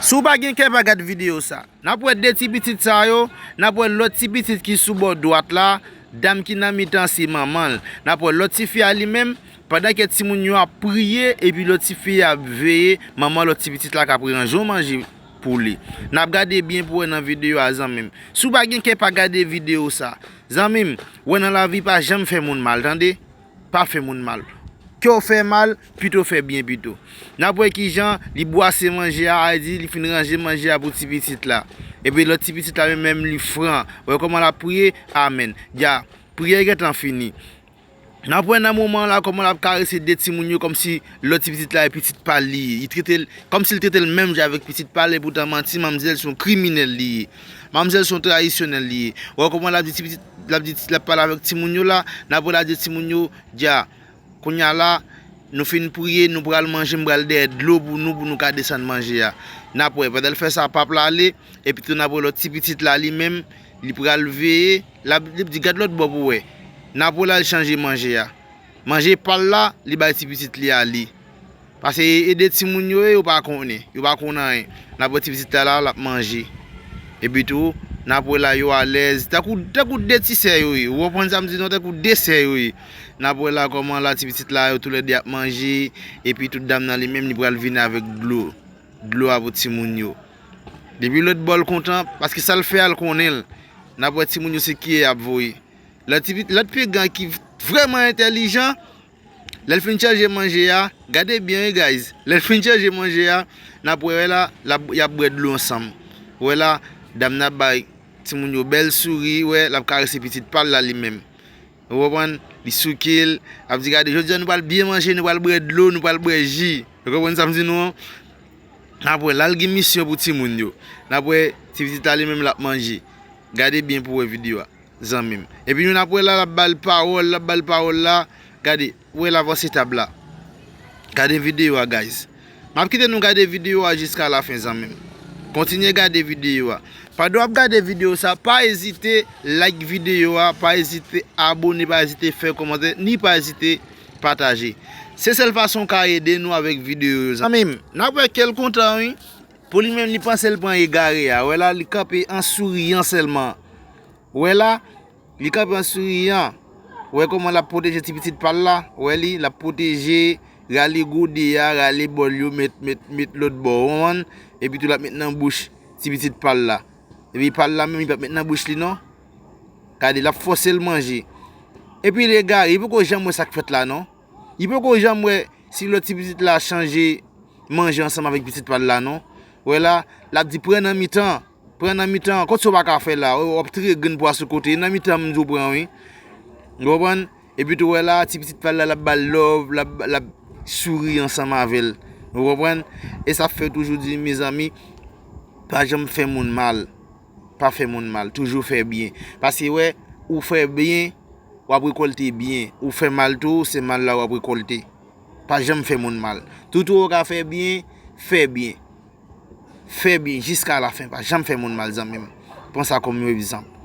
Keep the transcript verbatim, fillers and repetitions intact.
Si w pa gen kè, pa gad videyo sa. N ap wè de ti pitit sa yo, n ap wè lòt ti pitit ki sou bò dwat la, dam ki nan mitan se manman l. N ap wè lòt tifi a li menm, pandan ke timoun yo ap priye, epi lòt tifi a ap veye manman lòt ti pitit la k ap ranje yon manje pou li. N ap gade byen pou wè nan videyo a, zanmi m. Si w pa gen kè, pa gade videyo sa. Zanmi m, wè nan lavi pa janm fè moun mal, tande? Pa fè moun mal. Ke w fè mal, pito fè byen pito. N ap wè kijan li bwase manje a, a di li fin ranje manje a pou ti pitit la. Epi lòt ti pitit la menm, menm li fran. Wè kòman l ap priye, amèn. Dja, priyè gentan fini. N ap wè nan moman la kòman l ap karese de timoun yo kòmsi lòt ti pitit la e pitit pa l li ye. Li trete l kòmsi l trete l menm jan avèk pitit pa l, epoutan manti, manmzèl se yon kriminèl li ye. Manmzèl se yon tradisyonèl li ye. Wè kòman l ap di ti pitit, l ap di, l ap pale avèk timoun yo la, n ap wè l ap di timoun yo, dja, kounye a la, nou fin priye, nou pral manje, m pral dèyè dlo pou nou, pou nou ka desann manje a. N ap wè, pandan l fè sa, pap la ale, epi tou n ap wè lòt ti pitit la li menm, li pral veye, l ap, li ap di, gad lòt bò pou wè. N ap wè l al chanje manje a. Manje pa l la, li bay ti pitit li a li. Paske e de timoun yo ye, yo pa konnen. Yo pa konn anyen. N ap wè ti pitit la la, l ap manje. Epi tou, n ap wè la yo alèz. Tankou, tankou de ti sè yo ye. Ou konprann sa m di nou, tankou de sè yo ye. N ap wè la kòman la ti pitit la yo toulède ap manje. Epi tout dam nan li menm, li pral vini avèk dlo. Dlo a pou timoun yo. Depi lòt bò l kontan, paske sa l fè a l konnen l. N ap wè timoun yo se kiye y ap voye. Lòt ti pit-, lòt pigan ki vrèman entèlijan, lè l fin chanje manje a, gade byen wi guys, lè l fin chanje manje a, n ap wè, wè la, l ap, y ap bwè dlo ansanm. Wè la, dam nan ap bay timoun yo bèl souri, wè, l ap karese pitit pa l la li menm. Ou konprann? Li souke l, ap di, gade, jodi a nou pral byen manje, nou pral bwè dlo, nou pral bwè ji. Ou konprann sa m di nou an? N ap wè, l al gen misyon pou timoun yo. N ap wè, ti pitit la li menm l ap manje. Gade byen pou wè videyo a, zanmi m. Epi nou n ap wè la, l ap ba l pawòl, l ap ba l pawòl la. Gade, ou wè l avanse tab la. Gade videyo a, guys. M ap kite nou gade videyo a jiska lafen, zanmi m. Kontinye gade videyo a. Pandan w ap gade videyo sa, pa ezite like videyo a, pa ezite abone, pa ezite fè kòmantè, ni pa ezite pataje. Se sèl fason w ka ede nou avèk videyo yo, zanmi m. N ap wè kè l kontan, wi. Pou li menm, li panse l pran egare a. Wè la, li kanpe an souriyan sèlman. Wè la, li kanpe an souriyan. Wè kòman l ap pwoteje ti pitit pa l la. Wè li, l ap pwoteje, rale gode a, rale bòl yo, met, met, met lòt bò, ou konprann? Epi tou l ap met nan bouch ti pitit pa l la. Epi pa l la menm, li p ap met nan bouch li non. Gade, l ap fòse l manje. Epi l egare, li poko janm wè sa k fèt la non. Li poko janm wè si lòt ti pitit la chanje manje ansanm avèk pitit pa l la non. Wè la, l ap di, pran nan mitan, pran nan mitan, kot sa w pa ka fè la, w ap tire grenn pwa sou kote, nan mitan m di w pran wi. Ou konprann? Epi tou wè la, ti pitit pa l la, l ap ba l love, l ap, l ap souri ansanm avè l. Ou konprann? E sa fè toujou di, mezanmi, pa janm fè moun mal. Pa fè moun mal, toujou fè byen. Paske wè, ou fè byen, w ap rekòlte byen. Ou fè mal tou, se mal la w ap rekòlte. Pa janm fè moun mal. Toutou w ka fè byen, fè byen. Fè byen jiska lafen. Pa janm fè moun mal, zanmi m. Pran sa kòm yon egzanp.